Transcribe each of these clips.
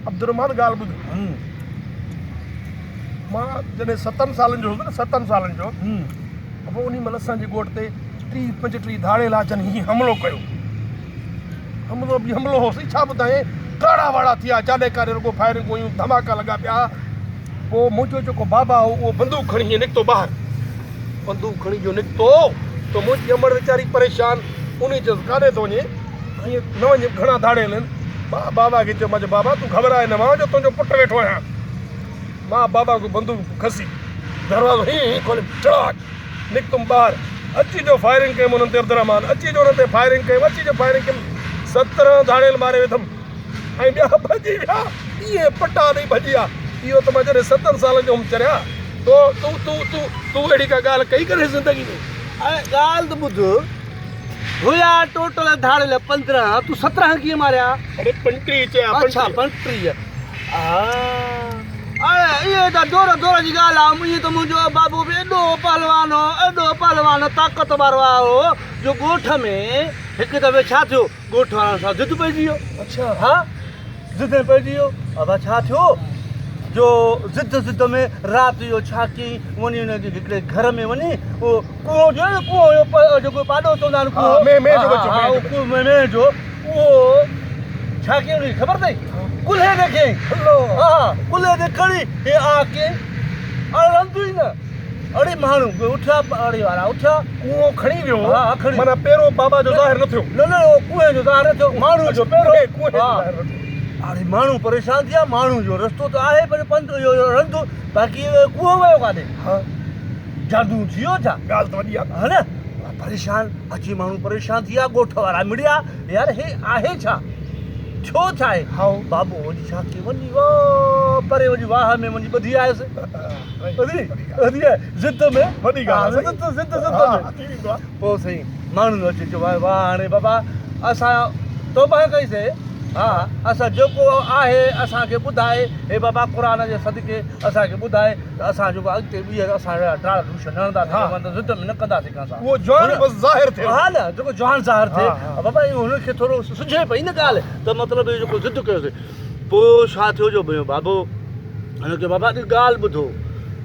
عبدالرحمان ڳالهه ٻڌ. مان جڏهن ستن سالن جو هوس نه ستن سالن جو پوء انهي مهل اسان جي ڳوٺ تي ٽيهه پنجٽيهه ڌاڙيل آ جن هي حملو ڪيو. حملو به حملو هو سائين ڇا ٻڌايين ٽاڙا واڙا ٿيا جاڏي ڪاڏي رڳو فائرنگ هيون ڌماڪا لڳا پيا پوء منهنجو جيڪو بابا هو اهو بندوق کڻي هيئن نڪتو ٻاهر بندوق کڻي جو نڪتو ته منهنجي امڙ ويچاري پريشان انهي چيس ڪاڏي ٿو وڃين هيئن نه وڃ گهڻا ڌاڙيل آهن مان بابا کي چيو مان چيو بابا تون گهٻراء نه مان جو تنهنجو پٽ ويٺو آهيان مان بابا کان بندوق کسي دروازو هيئن هيئن کوليم ٽڙاڪ نڪتم ٻاهر اچي جو فائرنگ ڪيم انهن تي عبدالرحمان اچي جو انهن تي فائرنگ ڪيم اچي جو فائرنگ ڪيم 17 ڌاڙيل ماري وڌم ۽ ٻيا ڀڄي ويا ائين پٽا ڏئي ڀڄي ويا اهو ته مان جڏهن ستن سالن جو هوم چريا تو تو تو تو تو اهڙي ڪا ڳالهه ڪئي ڪڏهن زندگي ۾؟ اڙي ڳالهه ته ٻڌ هيا ٽوٽل ڌاڙيل 15 تون 17 ڪيئن ماريا؟ اڙي 35 چيا 35 اڇا 35 اڙي اهي ته دور دور جي ڳالهه آ ائين ته منهنجو بابو به ايڏو پهلوان هو ايڏو پهلوان طاقت وارو آهو جو ڳوٺ ۾ هڪ دفعي ڇا ٿيو ڳوٺ وارن سان ضد پئجي ويو اڇا ها ضد ۾ پئجي ويو ابا ڇا ٿيو جو ضد ضد ۾ رات جو ڇا ڪيائين وڃي هن جي هڪڙي گهر ۾ وڃي اهو ڪوئو جو نه ڪوئو هيو جيڪو پاڏو چوندا آهن ڪوئو مينهن جو ٻچو ها اهو مينهن جو اهو ڇا ڪيائين ان کي خبر اٿئي ڪلهي تي کنيائين ها ڪلهي تي کڻي هي آ ڪيائين اڙي رند ئي نه اڙي ماڻهو به اٿيا اڙي وارا اٿيا ڪوئو کڻي ويو ها کڻي معنيٰ پيرو بابا جو ظاهر نه ٿيو نه نه اهو ڪوئي جو ظاهر نه ٿيو ماڻهو جو پيرو ڪوئي جو ظاهر نه ٿيو اڙي ماڻهو پريشان ٿيا ماڻهو جو رستو ته آهي پر پنڌ اهو رند باقي ڪوئو ويو ڪاڏي ها جادو ٿي ويو ڇا ڳالهه ته وڏي آهي ها نه پريشان اچي ماڻهو پريشان ٿي ويا ڳوٺ وارا مڙيا يار هي آهي ڇا ٿيو ڇا آهي هائو بابو وڃي ڇا ڪيو وڃي وا پري وڃي واهه ۾ وڃي ٻڌي آيس ٻڌي ٻڌي آيس ضد ۾ وڏي ڳالهه آهي ضد ضد ضد ۾ ٿي ويندو آهي پوء سائين ماڻهن اچي چيو واهه واهه هاڻي بابا اسان توبهه ڪئي سي ها اسان جيڪو آهي اسان کي ٻڌائي هي بابا قرآن جي صدقي اسان کي ٻڌائي ته اسان جيڪو اڳتي ٻيهر اسان اهڙا ڊاڙ ڊوش نه هڻنداسين ها. معنيٰ ضد ۾ نه ڪنداسين ڪنهن سان اهو جوان بس ظاهر ٿئي ها نه جيڪو جوان ظاهر ٿئي ها، ها. بابا اهو هن کي ٿورو سجهي پئي نه ڳالهه ته مطلب اهو جيڪو ضد ڪيوسي پوء ڇا ٿيو جو بابو هن چيو بابا هڪ ڳالهه ٻڌو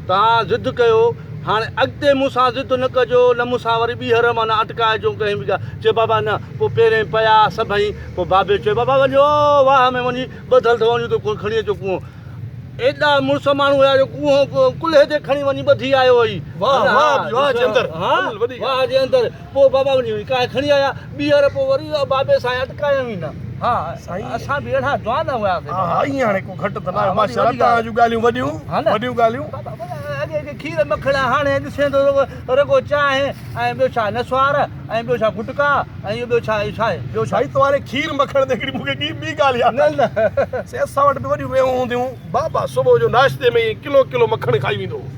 توهان ضد ڪيو هاڻي اڳتي مون سان ضد نه ڪجو نه مون سان وري ٻيهر معنيٰ اٽڪائجو ڪنهن به ڳالهه چيو بابا نه پوء پيرين پيا سڀئي پوء بابي چيو بابا وڃو واهه ۾ وڃي ٻڌل اٿو وڃو ته کڻي اچو ڪوئو ايڏا مڙس ماڻهو هيا جو ڪوئو ڪلهي تي کڻي وڃي ٻڌي آيو هئي واهه واهه واهه جي اندر ها واهه جي اندر پوء بابا وڃي ڪاهي کڻي آيا ٻيهر پوء وري بابي سائين اٽڪايائون ئي نه ها سائين اسان به اهڙا جوان هياسين ها ها ائين هاڻي ڪو گهٽ ته ناهي ماشاءالله توهان جون ڳالهيون وڏيون وڏيون ڳالهيون بابا اڳي اڳي کير مکڻ هاڻي ڏسين ٿو رڳو چانهه ۽ ٻيو ڇا نسوار ۽ ٻيو ڇا گٽڪا ۽ ٻيو ڇا اهو ڇا آهي ٻيو ڇا سائين توهان کير مکڻ تي هڪڙي مون کي ٻي ڳالهه ياد نه نه سائين اسان وٽ به وڏيون مينهون هونديون هيون بابا صبح جو ناشتي ۾ ائين ڪلو ڪلو مکڻ کائي ويندو هو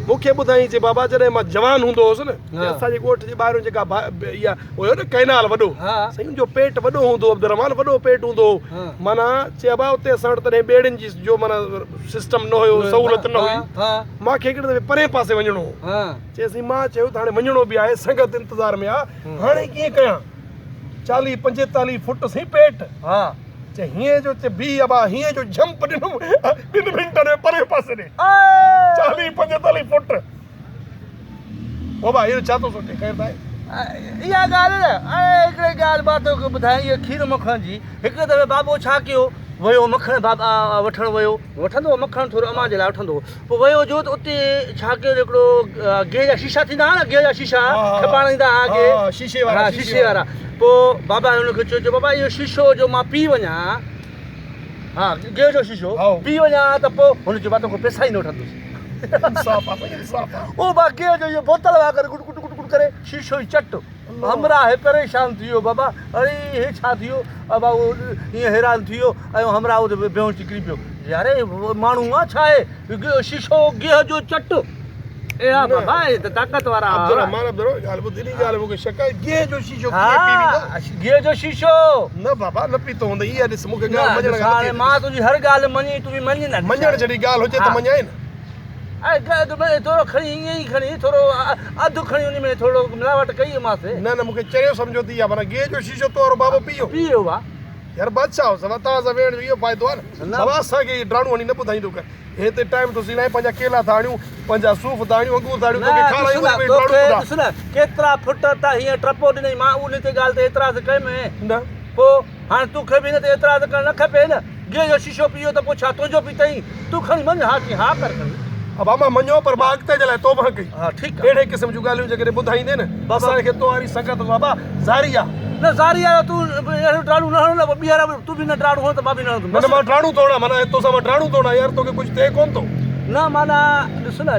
مون کي ٻڌائين چي بابا جڏهن مان جوان هوندو هوس نه ته اسان جي ڳوٺ جي ٻاهريون جيڪا اها هيو نه ڪئنال وڏو سائين ان جو پيٽ وڏو هوندو هو عبدالرحمان وڏو پيٽ هوندو هو معنيٰ چي ابا اتي اسان وٽ تڏهن ٻيڙين جي جو معنيٰ سسٽم نه هيو سهولت نه هئي مان کي هڪڙي دفعي پرئين پاسي وڃڻو هو چي سائين مان چيو ته هاڻي وڃڻو به آهي سنگت انتظار ۾ آ هاڻي ڪيئن ڪيان چاليهه پنجيتاليهه فٽ سائين پيٽ چي هيئن جو چي بيهه ابا هيئن جو جمپ ڏنم ٻن منٽن ۾ پرئين پاسي ڏي چاليهه پنجيتاليهه فٽ بابا اهو ڇا ٿو سوچين خير ته آهي. اها ڳالهه نه ۽ هڪڙي ڳالهه مان توکي ٻڌايان اها کير مکڻ جي هڪڙي دفعي بابو ڇا ڪيو ويو مکڻ بابا وٺڻ ويو وٺندو هو مکڻ ٿورو امان جي لاء وٺندو هو پوء ويو جو ته اتي ڇا ڪيو هڪڙو گيهه جا شيشا ٿيندا هئا نه گيهه جا شيشا کپائڻ ايندا هئا گيهه شيشي وارا شيشي وارا پوء بابا هن کي چيو چيو بابا اهو شيشو جو مان پي وڃان ها گيهه جو شيشو پي وڃان ته پوء هن چيو بابا توکان پئسا ئي نه وٺندس انصاف آ سائين انصاف آ. او با گيهه جو اهو بوتل وانگر گٽ گٽ گٽ گٽ ڪري شيشو ئي چٽ. همراهه پريشان ٿي ويو بابا اڙي هي ڇا ٿي ويو ابا اهو ائين حيران ٿي ويو ۽ همراهه اتي بيهوش ٿي ڪري پيو يار هي ماڻهو آ ڇا آهي شيشو گيهه جو چٽ اهڙا بابا اهي ته طاقت وارا ها. عبدالرحمان عبدالرحمان ڳالهه ٻڌ انهي ڳالهه مون کي شڪ آهي گيهه جو شيشو ڪيئن پي ويندو. ها گيهه جو شيشو. نه بابا نه پيتو هوندئي اها ڏس مون کي ڳالهه مڃڻ کان نٿي اچي. مان تنهنجي هر ڳالهه مڃي تون به مڃ نه. مڃڻ جهڙي ڳالهه هجي ته مڃائين نه. اي ٿورو کڻي ائين ئي کڻي ٿورو اڌ کڻي ان ۾ ٿورو ملاوٽ ڪئي مانس. نه نه مون کي چريو سمجهيو ٿي يا معنيٰ گيهه جو شيشو تو وارو بابو پي ويو. پي ويو ها. يار بادشاهه هو سوا توهان سان ويهڻ جو اهو فائدو آهي نه سوا اسان کي ڊراڻو هڻي نه ٻڌائيندو ڪر هتي ٽائيم ٿو سينائي پنهنجا ڪيلا ٿا آڻيون پنهنجا صوف ٿا آڻيون انگور ٿا آڻيون توکي کارايون وري ويهي ڊراڻو ٻڌاء. ڏس نه ڪيترا ڦٽ ته هيئن ٽپو ڏنئي مان ان تي ڳالهه تي اعتراض ڪيم نه. پوء هاڻي توکي به ان تي اعتراض ڪرڻ نه کپي نه گيهه جو شيشو پيو ته پوء ڇا تنهنجو پيتئين تون کڻي مڃ ها ڪي ها ڪر کڻي. ابا مان مڃيو پر مان اڳتي جي لاء توبهه ڪئي. ها ٺيڪ آ. اهڙي قسم جون ڳالهيون جيڪڏهن ٻڌائيندين نه اسان کي تو واري سنگت بابا زاري آ. نه زاري آ تون اهڙيون ڊاڙون نه هڻ نه پوء ٻيهر تون به نه ڊاڙون هڻ ته مان به نه هڻندس. نه مان ڊاڙون ٿو هڻان معنيٰ توسان مان ڊاڙون ٿو هڻان يار توکي ڪجهه ٿئي ڪونه ٿو. نه معنيٰ ڏس نه.